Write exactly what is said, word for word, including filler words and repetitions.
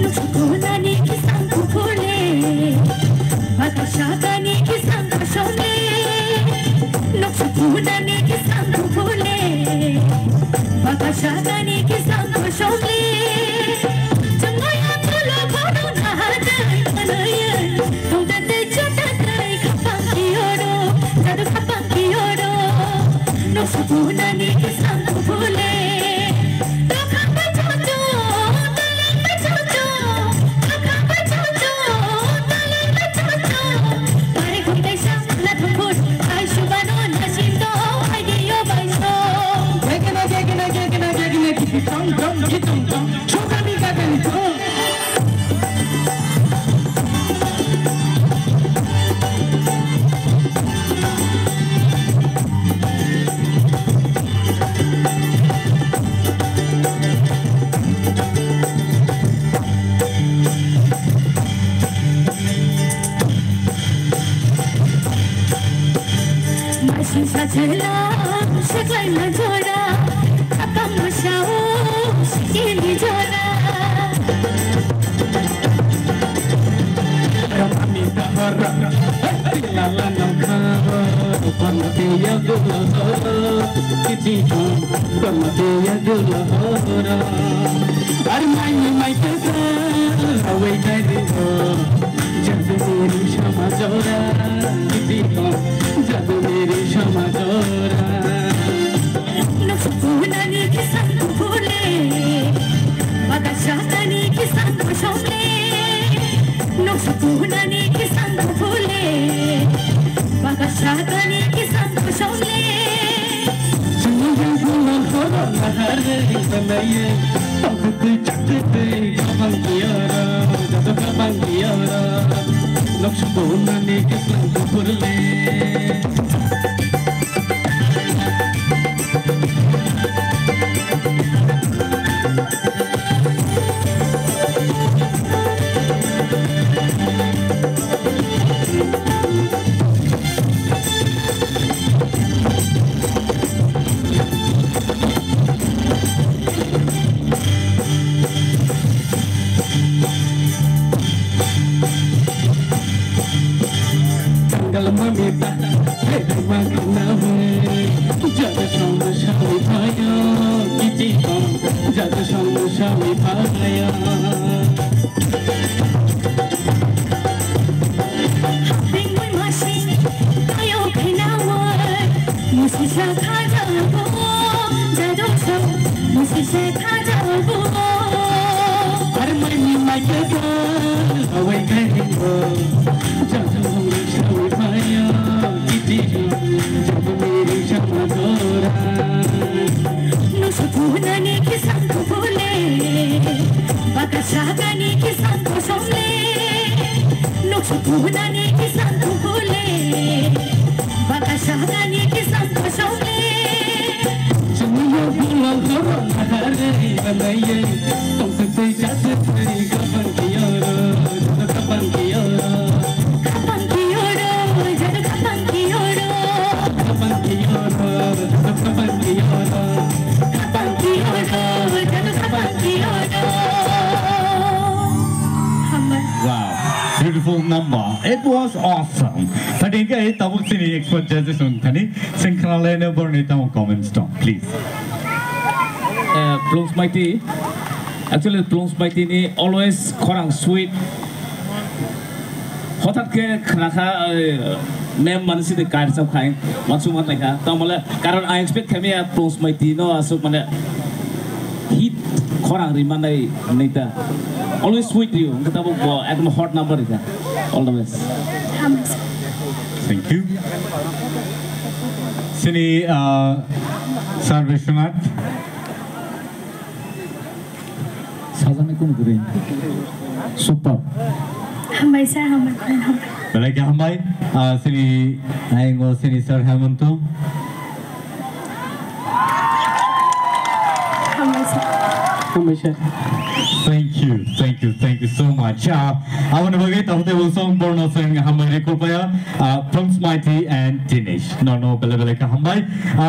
Noksa punani kisang kuphurle, bakasakani kisang kosongle. Noksa punani kisang kuphurle, bakasakani kisang kosongle. Chungoya kulo kono nahatai manayai, tongtatai chotatai khapang kiyoro, jadu khapang kiyoro. Noksa punani kisang kuphurle. Masing sajelang seklai majora, kapang masao sikini jora. Rami dahar, lala nangkha, pamatia gula horo, kichiko, pamatia gula horo. Armai mai kasa, awai kai dilo. Jadu meri shama jora, didi ho, jadu meri shama jora. Noksa punani kisang kuphurle, bakasakani kisang kosongle. Noksa punani kisang kuphurle, bakasakani kisang kosongle. Sumuyang bulan horo nahar ring panaye, pagutui chakutui kabang kiyara, jadu kabang kiyara, noksa punani kisang kuphurle. Tanggal mamita, hei, mangkana, hei. Jadu song sawi phayo, kichiko, jadu song sawi phayo. Haping mui masing, tayo khainawai, musisa khajago, jadu song, musisa khajago. Armai ni mai khajago, awai khainawai. Noksa punani kisang kuphurle, bakasakani kisang kosongle. Noksa punani kisang kuphurle, bakasakani kisang kosongle. Chumui yo bulang horo nahar ring panaye, tongtwtwi chatwtwi kabang kiyoro, jadu kabang kiyoro. Kabang kiyoro, jadu kabang kiyoro. Kabang kiyoro, jadu kabang kiyoro. Kabang kiyoro, jadu kabang kiyoro. Hambai. Wow, beautiful number. It was awesome. But again, tabuk sini expert judges on thani. Sengkhala laina borni tamo comments tong, please. Eh, Plungsmaiti, actually Plungsmaiti ni always khorang sweet. Hothat khe khnakha, eh, mem mansi de kair sab khai, mansuk man naikha. Tamole, karon I expect khamya Plungsmaiti no asuk mane hit khorang ri manai nita. Always sweet you, kita bo ekdom hot number ita. All the best. Thank you. Sini, uh, Sir Vishwanath. Sajani kun guri. Super. Hambai sir, hambai, hambai. Belai ke hambai. Uh, sini, aingo sini Sir Hemanto. Hambai sir. Hambai sir. Thank you. Thank Thank you so much. Ah, aboni bagwi tabuk tei bo song borno song hambai rikol paya, ah, from Smithi and Dinesh. No, no, bele bele ka hambai. Ah,